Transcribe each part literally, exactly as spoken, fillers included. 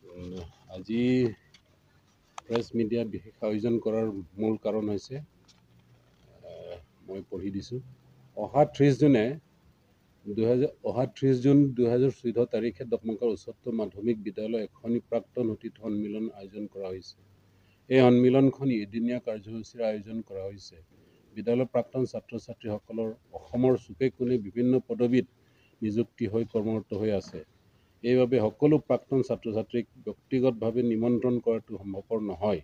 উম, আজি press media বিশেষ আয়োজন কৰাৰ মূল কাৰণ হৈছে, এ, মই পঢ়ি দিছোঁ। অহা ত্ৰিছ জুনে দুহেজাৰ অহা ত্ৰিছ জুন দুহেজাৰ চৈধ্য তাৰিখে ডকমকাৰ উচ্চতৰ মাধ্যমিক বিদ্যালয় এখনি প্ৰাক্তন সতীৰ্থ সন্মিলন আয়োজন কৰা হৈছে। এই সন্মিলনখনি এদিনীয়া কাৰ্যসূচীৰ আয়োজন কৰা হৈছে। বিদ্যালয়ৰ প্ৰাক্তন ছাত্ৰ ছাত্ৰীসকলৰ অসমৰ চুকে কোণে বিভিন্ন পদবীত নিযুক্তি হৈ কৰ্মৰত হৈ আছে। এইবাবে সকলো প্ৰাক্তন ছাত্ৰ ছাত্ৰীক ব্যক্তিগতভাৱে নিমন্ত্ৰণ কৰাটো সম্ভৱপৰ নহয়।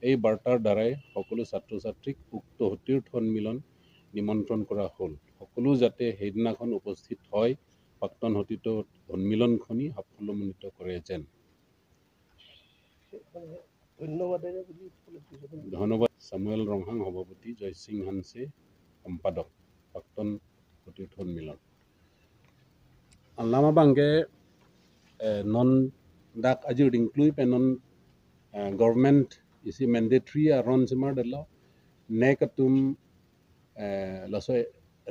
এই বাৰ্তাৰ দ্বাৰাই সকলো ছাত্ৰ ছাত্ৰীক উক্ত সতীৰ্থ সন্মিলন নিমন্ত্ৰণ কৰা হ'ল। সকলো যাতে সেইদিনাখন উপস্থিত হয়, প্ৰাক্তন সতীৰ্থ সন্মিলনখনি সাফল্যমণ্ডিত কৰে যেন। ধন্যবাদ। চামুৱেল ৰংহাং সভাপতি, জয়সিং হানছে সম্পাদক, প্ৰাক্তন সতীৰ্থ সন্মিলন। Alam abangke, eh, non dak ajir dingklui pen non, eh, government isi mandatory aron semar dalo, NEC atum, eh, laso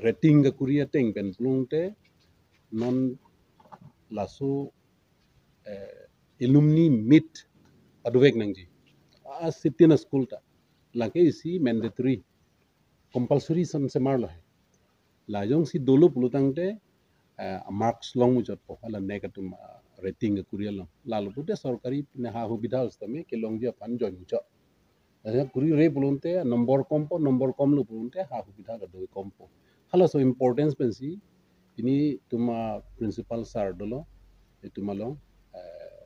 rating kakuri ateng pen pulote non laso, eh, alumni meet adovek nangji. A sitin a school ta. Lake isi mandatory, compulsory sam semar lo he. La jongsi dolo pulotangte, eh, marks long muchotpo, hala NEC atum, ah, rating kakuri along. Lalo pute sorkari ne ha hubidha sitame kelongji aphan join muchot. Asa kuri re pulote number kompo, number komlo pulote ha hubidha kado kompo. Halaso importance pensi pini itum a principal sir dolo, itum along, eh,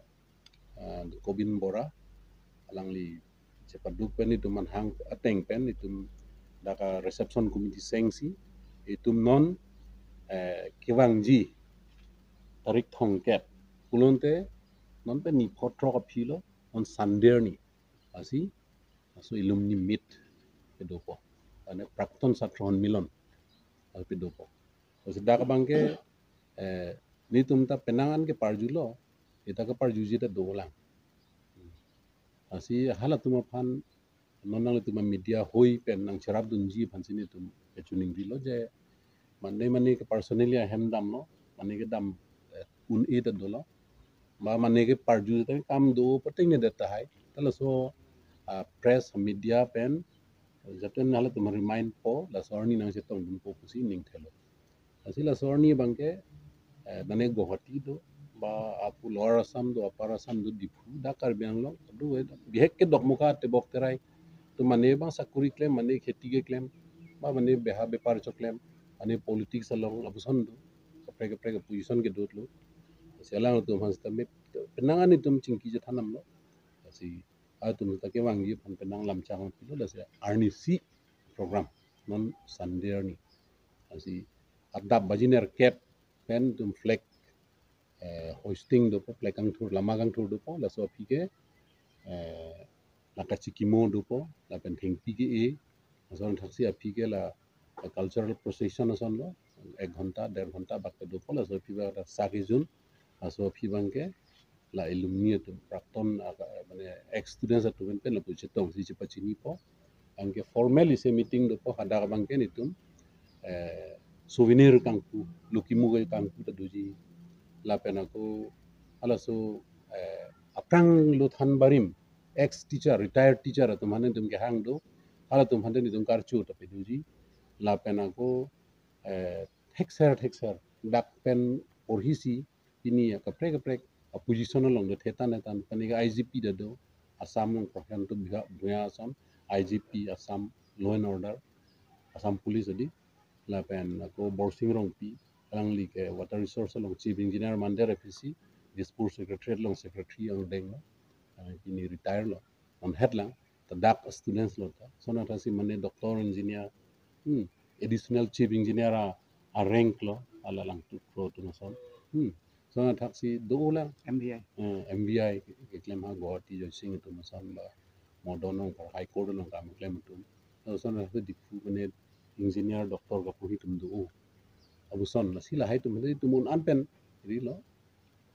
eh, Kobin Bora, alangli chepaduk pen itum an hang ateng pen itum dak a reception committee sengsi itum non, eh, kevangji tarik thomkep pulote non pen ni pho throk aphi lo, non Sunday arni. Lasi laso alumni meet kedopo. Ane prakton chhatra sonmilon kedopo. Lasi dak abangke, eh, netum ta penang an keparjulo, ita keparjuji ta dolang. Lasi halatum aphan non nanglitum media hoi pen nangcherapdunji aphansi netum kechiningrilo je mane mane ke personally ahem damlo, mane kedam, eh, un-e ta dolo. Ba mane keparju ta kam do pateng ne det tahai. Ta laso, ah, press media pen jatun halatum remind po, laso arni nangchetongdunpo pusi ning thelo. Lasi laso arni abangke, eh, mane Guwahati do, ba apu Lower Assam do, Upper Assam do, Diphu, dak Karbi Anglong do, eh, bihek ke Dokmoka, Tebok, Terai. To mane abang sakuri klem, mane kheti keklem, ba mane beha bepar choklem, mane politics along lapuson do, kaprek kaprek position kedotlo. Lasi alangtum aphan sitame penang an itum chingki chethandamlo. Lasi atum ta kevangji aphan penang lamchak pilo, lasi arnisi program, non Sunday arni. Lasi adap baji nerkep pen itum flag, eh, hoisting dopo, flag kangthur, lama kangthur dopo, laso aphi ke, eh, la kachikimo dopo, lapen thengpi ke-e, lason thaksi aphi ke la, eh, cultural procession asonlo, ek ghonta, der ghonta bak dopo, laso aphi bak ta sa kejun, laso aphi abangke la alumni atum, prakton, ah, mane ex students atum pen lapu chetongsi chepachinipo. Anke formal isi meeting dopo, hadak abangke netum, eh, souvenir kangpu, lukimo ke kangpu ta doji. Lapen ako halaso, eh, aphrang lo than barim, ex teacher, retired teacher atum aphan netum kehang do, halatum aphan netum karcho ta pedoji. Lapen ako, eh, thekser thekser dak pen porhisi pini akaprek kaprek a position along do thetan netan, pani ke I G P ta do, Assam along Prashant Bhuya, Bhuya ason, I G P Assam Law and Order, Assam Police adi, lapen ako Borsing Rongpi, alangli ke Water Resource along Chief Engineer, Mandar F E C, Dispur Secretariat along Secretary angdenglo, ah, pini retire lo, non het lang, ta dak students lo ta, sonat thaksi mane doctor, engineer, hmm, additional chief engineer a, a rank lo, ala lang tu pro tu nason. Hmm. Sonat thaksi dolang. M V I. Eh, M V I ke, keklem ha Guwahati Joysing atum ason ba Modon along par High Court along kam klem atum. Laso sonat thaksi Diphu mane engineer, doctor kaporhi atum do. Lapuson, lasi lahai atum, lahai atum un-an pen rilo,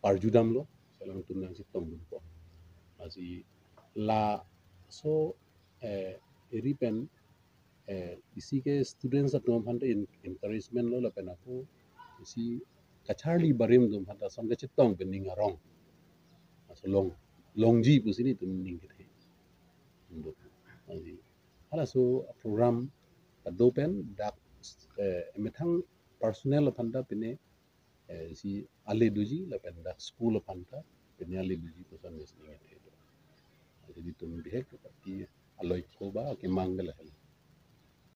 parjudamlo, alangtum nangchetongdunpo. Lasi laso, eh, eri pen, eh, isi ke students atum aphan ta en-, encouragement lo, lapen ako isi kacharli barim atum aphan ta ason kachetong pen ning arong. Laso along longji pusi nelitum ning kethe. Halaso program pado pen dak, eh, emethang personal aphan ta pine, eh, si ale doji lapen dak school aphan ta pine ale doji puson mes ning kethe. Jadi nelitum bihek party aloiko ba kemang ke lahelo.